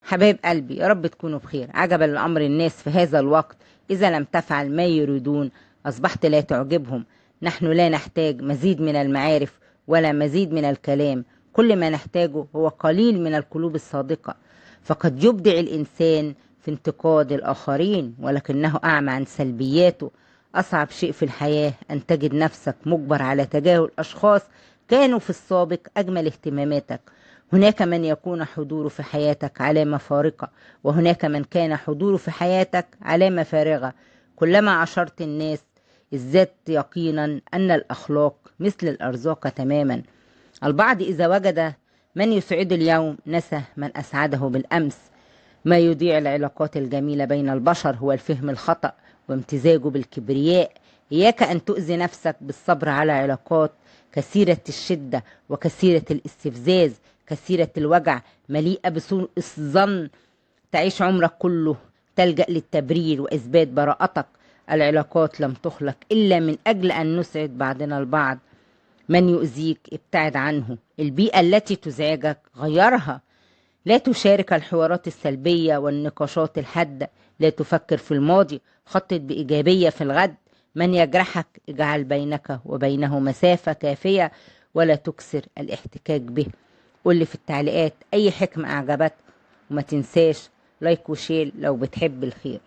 حبايب قلبي، يا رب تكونوا بخير. عجبا لأمر الناس في هذا الوقت، إذا لم تفعل ما يريدون أصبحت لا تعجبهم. نحن لا نحتاج مزيد من المعارف ولا مزيد من الكلام، كل ما نحتاجه هو قليل من القلوب الصادقة. فقد يبدع الإنسان في انتقاد الآخرين ولكنه أعمى عن سلبياته. أصعب شيء في الحياة أن تجد نفسك مجبر على تجاهل أشخاص كانوا في السابق أجمل اهتماماتك. هناك من يكون حضوره في حياتك علامة فارقة، وهناك من كان حضوره في حياتك علامة فارغة. كلما عاشرت الناس ازددت يقينا أن الأخلاق مثل الأرزاق تماما. البعض إذا وجد من يسعد اليوم نسى من أسعده بالأمس. ما يضيع العلاقات الجميلة بين البشر هو الفهم الخطأ وامتزاجه بالكبرياء. إياك أن تؤذي نفسك بالصبر على علاقات كثيرة الشدة وكثيرة الاستفزاز، كثيرة الوجع، مليئة بسوء الظن. تعيش عمرك كله تلجأ للتبرير وإثبات براءتك. العلاقات لم تخلق إلا من أجل أن نسعد بعضنا البعض. من يؤذيك ابتعد عنه. البيئة التي تزعجك غيرها. لا تشارك الحوارات السلبية والنقاشات الحادة. لا تفكر في الماضي، خطط بإيجابية في الغد. من يجرحك اجعل بينك وبينه مسافة كافية ولا تكسر الاحتكاك به. قول لي في التعليقات أي حكمة أعجبتك، وما تنساش لايك وشير لو بتحب الخير.